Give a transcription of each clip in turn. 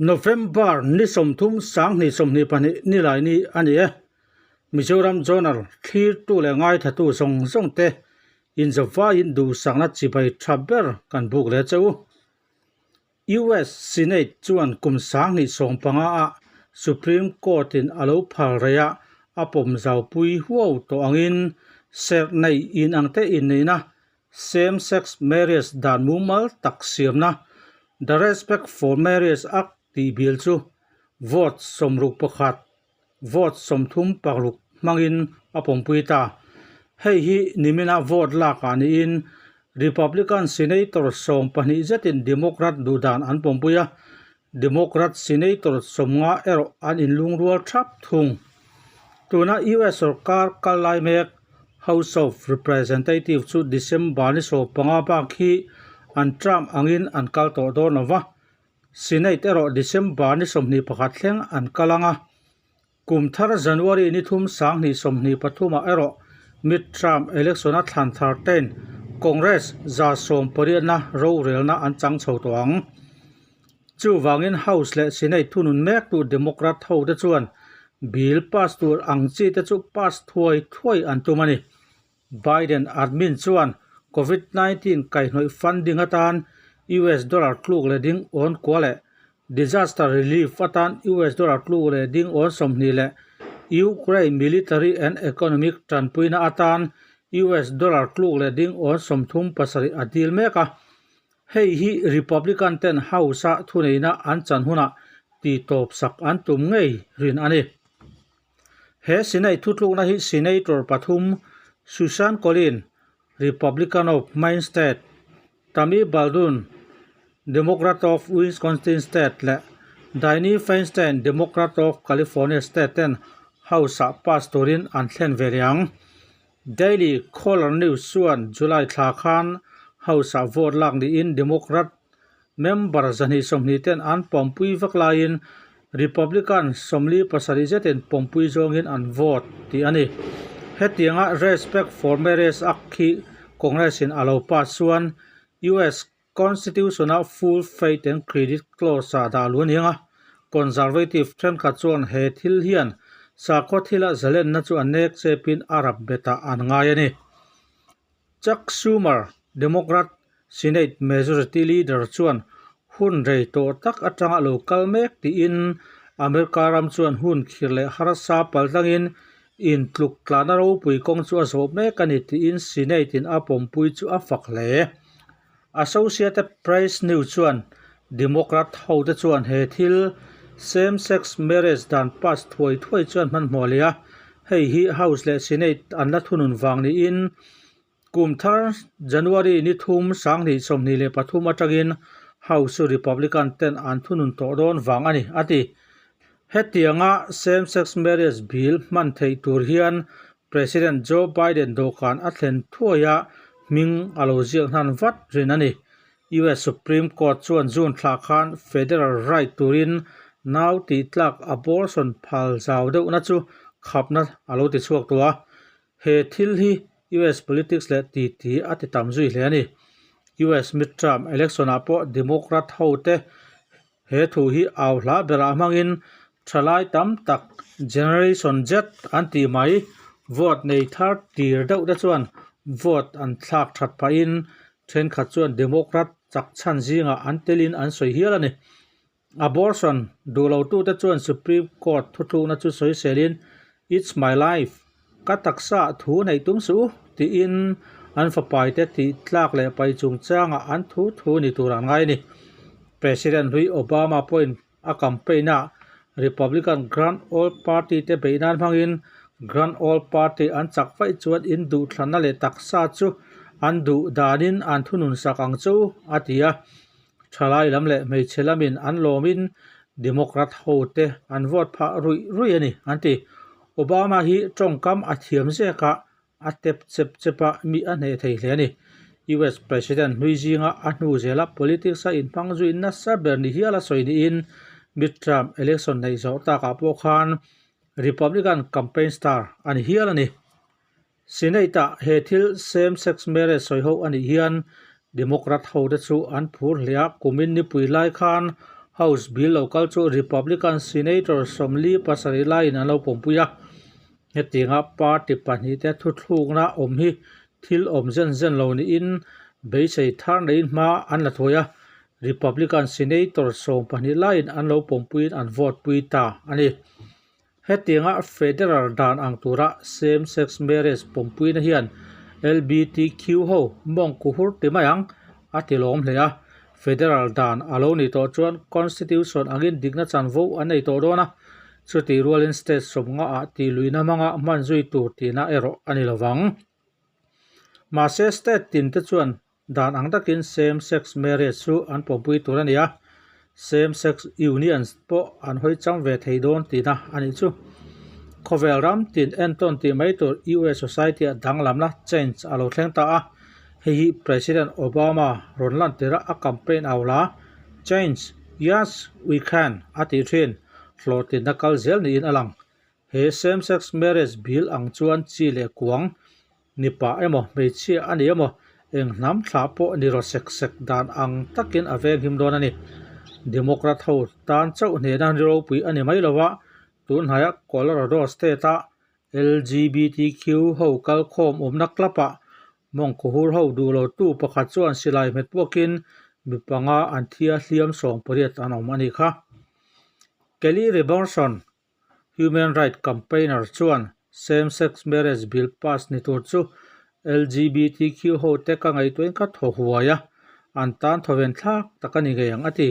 November ni 30 2022 nilai ni a ni e. Mizoram Journal thlirtu leh ngaithatu zawng zawng te inzawvaiin duhsakna chibai tha ber kan buk leh che u. US Senate chuan kum 2015 ah Supreme Court in a lo phal rei a, a pawm zaupui huau tawh angin serh nei inang te inneihna Same-sex marriage dan mumal tak siamna The Respect for Marriage Act tih bil chu vote 61, vote 36 hmangin a pawmpui ta. Hei hi nimina vote lakah niin Republican Senator 12 zetin Democrat duhdan an pawmpui a, Democrat Senator 50 erawh an inlungrual thap thung. Tuna US sorkar kal lai mek House of Representative chu December ni 15 bak hi an term angin an kal tawh dawn lo va, Senate erawh December ni 21 thleng an kal ang a. Kum thar January ni 3 2023 ah erawh mid-term election a thlan thar ten Congress 180 na rorelna an chang chho tawh ang. Chuvangin House leh Senate thunun mek tu Democrat ho te chuan bill pass tur ang chi te chu pass thuai thuai an tum a ni. Biden admin chuan Covid 19 kaihhnawih funding atan US dollar tluk leh ding awn kua leh disaster relief atan US dollar tluk leh ding awn 20 leh Ukraine military and economic tanpuina atan US dollar tluk leh ding awn 37 a dil mek a. Hei hi Republican ten House a thuneihna an chan hunah titawp sak an tum ngei rin a ni. He Senate thutlukna hi Senator pathum Susan Collins, Republican of Maine State, Tammy Baldwin, Democrat of Wisconsin State leh Dianne Feinstein, Democrat of California State ten House-ah pass turin an thlen ve leh ang. Daily Caller News chuan July thla khan House-ah vote lak niin Democrat member 220 ten an pawmpui vek laiin Republican 47 zetin pawmpui zawngin an vote tih a ni. Hetianga Respect for Marriage Act hi Congress-in a lo pass chuan US Constitution-a Full Faith and Credit Clause-ah dah lu a ni ang a, Conservative thenkhat chuan he thil hian sakhaw thila zalenna chu a nek chepin a rap betah an ngai a ni. Chuck Schumer, Democrat Senate Majority Leader chuan hun rei tawh tak atanga lo kal mek tiin America ram chuan hun khir leh harsa paltlangin intluk tlahna ropui kawng chu a zawh mek a ni tiin Senate-in a pawmpui chu a fak hle. Associated Press News chuan Democrat hote chuan he thil same-sex marriage dan pass thuai thuai chuan hmanhmawh leh a, hei hi House leh Senate an la thunun vang niin Kum thar January ni 3 2023 atangin House chu Republican ten an thunun tawh dawn vang a ni, a ti. Hetianga same-sex marriage bill hman theih tur hian President Joe Biden dawhkan a thlen thuai a, hming a lo ziak hnan vat rin a ni. US Supreme Court chuan June thla khan federal right turin nau tih tlak abortion phal zau deuhna chu khapna a lo ti chhuak tawh a. He thil hi US politics leh titi a ti tam zui hle a ni. US midterm election ah pawh Democrat ho te he thu hi au hla berah hmangin thalai tam tak Generation Z an tih mai vote nei thar tir deuh te chuan vote an thlak that phahin thenkhat chuan Democrat chak chhan zingah an telin an sawi hial a ni. Abortion duh lotute chuan Supreme Court thuthlukna chu sawiselin, It's my life, ka taksa ah thu neih tum suh u, tiin an fapaite tih tlak leh pai chungchangah an thu thu ni tur an ngai a ni. President hlui Obama pawhin a campaign ah Republican Grand Old Party te beih nan hmangin Grand Old Party an chak vaih chuan in duhthlanna leh taksa chu an duh danin an thunun sak ang chu, a ti a. Thalai lam leh hmeichhe lamin an lawmin Democrat ho te an vote phah ruih ruih a ni, an ti. Obama hi tawngkam a thiam zek a, a tep chep chep a, mi a hneh thei hle a ni. US President hlui zinga a hnu zela politics a inhmang zui nasa ber ni hial a sawi niin midterm election neih zawh takah pawh khan Republican campaign star a ni hial a ni. Senate-ah he thil same-sex marriage sawi ho a nih hian Democrat hote chu an phur hle a, kumin nipui lai khan House bill lo kal chu Republican Senator 47 laiin an lo pawmpui a. Hetianga party pahnihte thuthlukna awm hi thil awm zen zen lo niin beisei thar neiin hma an la thuai a, Republican Senator 12 laiin an lo pawmpuiin an vote pui ta a ni. Hetianga federal dan ang tura same-sex marriage pawmpuina hian LBTQ ho mawng ku hur ti mai ang a ti lawm hle a. Federal dan a lo nih tawh chuan Constitution angin dikna chanvo an nei tawh dawn a, chutih rualin state sawmnga ah tih luihna hmanga hman zui tur tihna erawh a ni lovang. Mahse state tin te chuan Dan ang takin same sex marriage chu an pawmpui tur a ni a, same sex unions pawh an hawi chang ve thei dawn tihna a nih chu. Khawvel ram tin entawn tih mai tur US society ah danglamna change a lo thleng ta a, hei hi President Obama rawn lantira a campaign au la, Change, yes we can a tih thin, hlawhtlinna kal zel niin a lang. He same sex marriage bill ang chuan chi leh kuang, mipa emaw hmeichhia a ni emaw eng hnam thlah pawh ni rawh sek sek dan ang takin a venghim dawn a ni. Democrat ho tan chauh hnehna ropui a ni mai lo a, tun hnaia Colorado state a LGBTQ ho kalkhawm awmna club ah mawngkawhur ho duh lo tu pakhat chuan silai hmet puakin mi panga an thia hliam 80 an awm a nih kha. Kelly Robertson Human Right Campaigner chuan same-sex marriage bill pass ni tur chu LGBTQ ho te ka ngaihtuahin ka thaw huai a, an tan thawven thlak tak a ni ngei ang a ti.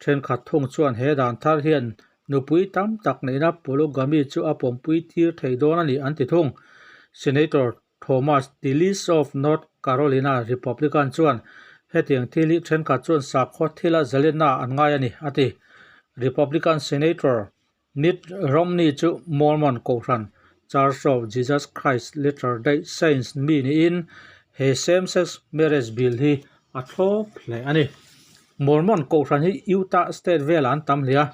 Thenkhat thung chuan he dan thar hian nupui tam tak neihna polygamy chu a pawmpui tir thei dawn a ni an ti thung. Senator Thomas Tillis of North Carolina Republican chuan hetiang thil hi thenkhat chuan sakhaw thila zalenna an ngai a ni a ti. Republican Senator Mitt Romney chu Mormon Kohhran, Church of Jesus Christ Latter-day Saints mi niin he same-sex marriage bill hi a thlawp hle a ni. Mormon Kohhran hi Utah state velah an tam hle a,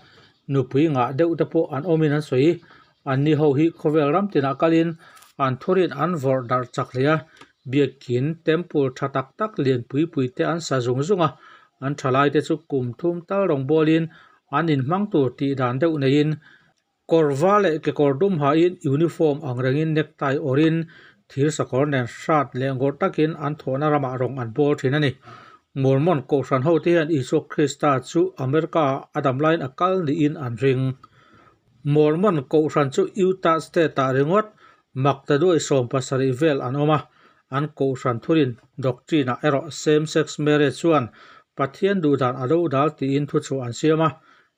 nupui ngah deuh te pawh an awmin an sawi. Anni ho hi khawvel ram tinah kalin an thurin an vawrh darh chak hle a, biakin temple tha tak tak lian pui pui te an sa zung zung a, an thalai te chu kum thum tal rawngbawlin An inhmang tur tih dan deuh neiin kawr va leh kekawr dum hain uniform ang rengin necktie awrhin thir sakawr nen hrat leh ngawrh takin an thawhna ramah rawng an bawl thin a ni. Mormon Kohhran hote hian Isua Krista chu America ah a dam laiin a kal niin an ring. Mormon Kohhran chu Utah State ah ringawt maktaduai 70 vel an awm a, An kohhran thurin doctrine ah erawh same sex marriage chuan Pathian duhdan a do dal tiin thuchhuah an siam a,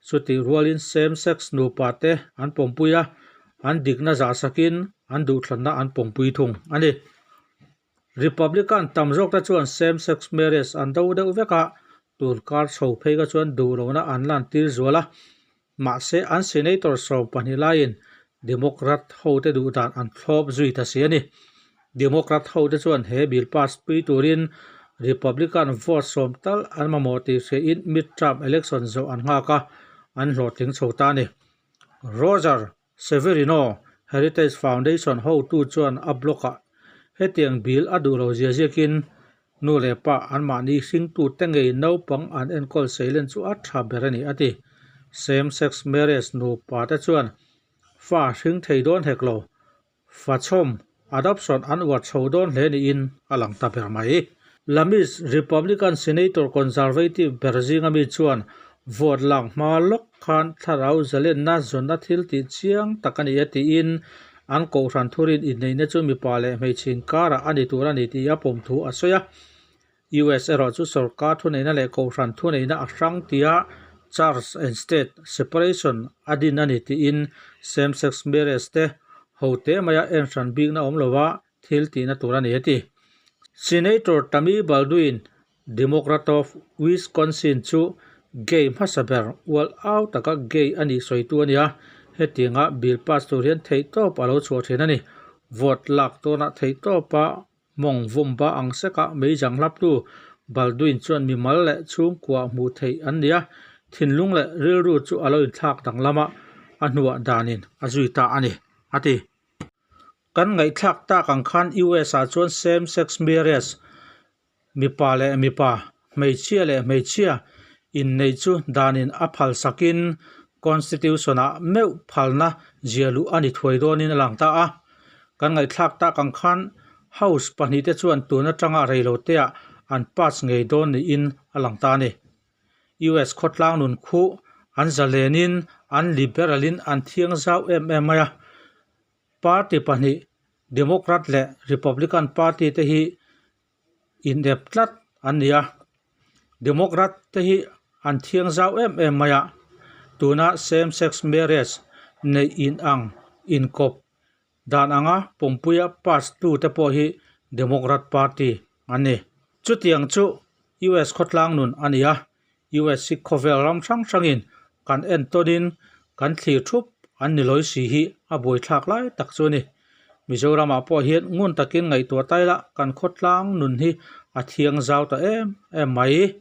chutih rualin same sex nupa te an pawmpui a, an dikna zahsakin an duhthlanna an pawmpui thung a ni. Republican tam zawk te chuan same sex marriage an do deuh vek a, tun kar chho phei kha chuan duh lohna an lantir zual a, mahse an senator 12 laiin Democrat hote duh dan an thlawp zui ta si a ni. Democrat hote chuan he bill pass pui turin Republican vote 10 tal an mamawh tih hriain midterm election zawh an nghak a, an hlawhtling chho ta a ni. Roger Severino, Heritage Foundation hotu chuan a blog-ah hetiang bill a duh lo zia ziakin Nu leh pa anmahni hringtute ngei naupang an enkawl seilen chu a tha ber a ni, a ti. Same sex marriage nupa te chuan fa hring thei dawn hek lo, fachhawm, adoption, an uar chho dawn hle niin a lang ta ber mai. Lamis, Republican Senator conservative ber zinga mi chuan vote lak hma lawk khan thlarau zalenna zawnna thil tih chiang tak a ni e tiin An kohhran thurin inneihna chu mipa leh hmeichhe inkarah a ni tur a ni tih a pawm thu a sawi a. US erawh chu sorkar thuneihna leh kohhran thuneihna a hrang tia Church and State separation a din a ni tiin same sex marriage te ho te maia enhran bikna awm lova thil tihna tur a ni a ti. Senator Tammy Baldwin Democrat of Wisconsin chu gay hmasa ber ual au taka gay a nih sawitu a ni a, hetianga bill pass tur hian theihtawp a lo chhuah thin a ni. Vote lak tawnah theihtawpa mawng vawmba ang seka meijang hlaptu Baldwin chuan mimal leh chhungkua hmuh theih an ni a, thinlung leh rilru chu a lo inthlak danglam a, a hnuah danin a zui ta a ni, a ti. Kan ngaihthlak tak ang khan US ah chuan same sex marriage, mipa leh mipa, hmeichhia leh hmeichhia, Inneih chu danin a phal sakin Constitution-ah meuh phalna zia luh a ni thuai dawnin a lang ta a. Kan ngaihthlak tak ang khan House pahnihte chuan tun atanga reiloteah an pass ngei dawn niin a lang ta a ni. US khawtlang nun khuh an zalenin an liberal-in an thiang zau em em mai a. Party pahnih Democrat leh Republican party te hi inep tlat an ni a. Democrat te hi an thiang zau em em mai a. Tuna same sex marriage neih inang inkawp Dan anga pumpuia pass tu te pawh hi Democrat Party an ni. Chutiang chu US khawtlang nun a ni a, US hi khawvel ram hrang hrangin kan entawnin kan thlir thup an ni lawi si hi a buaithlak lai tak chu a ni. Mizoramah pawh hian ngun takin ngaihtuah tai la kan khawtlang nun hi a thiang zau ta em em mai.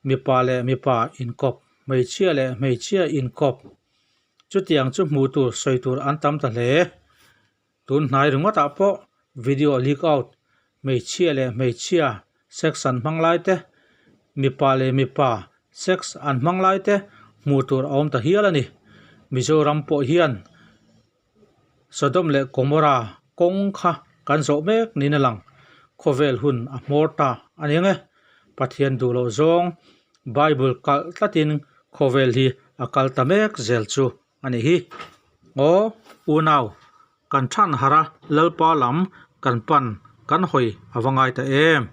Mipa leh mipa inkawp, hmeichhia leh hmeichhia inkawp. Chutiang chu hmuh tur sawi tur an tam ta hle. Tun hnai ringawtah pawh video leak out hmeichhia leh hmeichhia sex an hmang lai te, mipa leh mipa sex an hmang lai te hmuh tur a awm ta hial a ni. Mizoram pawh hian Sodom leh Gomorrah kawng kha kan zawh mek niin a lang. Khawvel hun a hmawr ta a ni ang e. Pathian duh loh zawng Bible kalh tlatin khawvel hi a kal ta mek zel chu a ni hi. Aw unau, kan than harh a Lalpa lam kan pan kan hawi a va ngai ta em?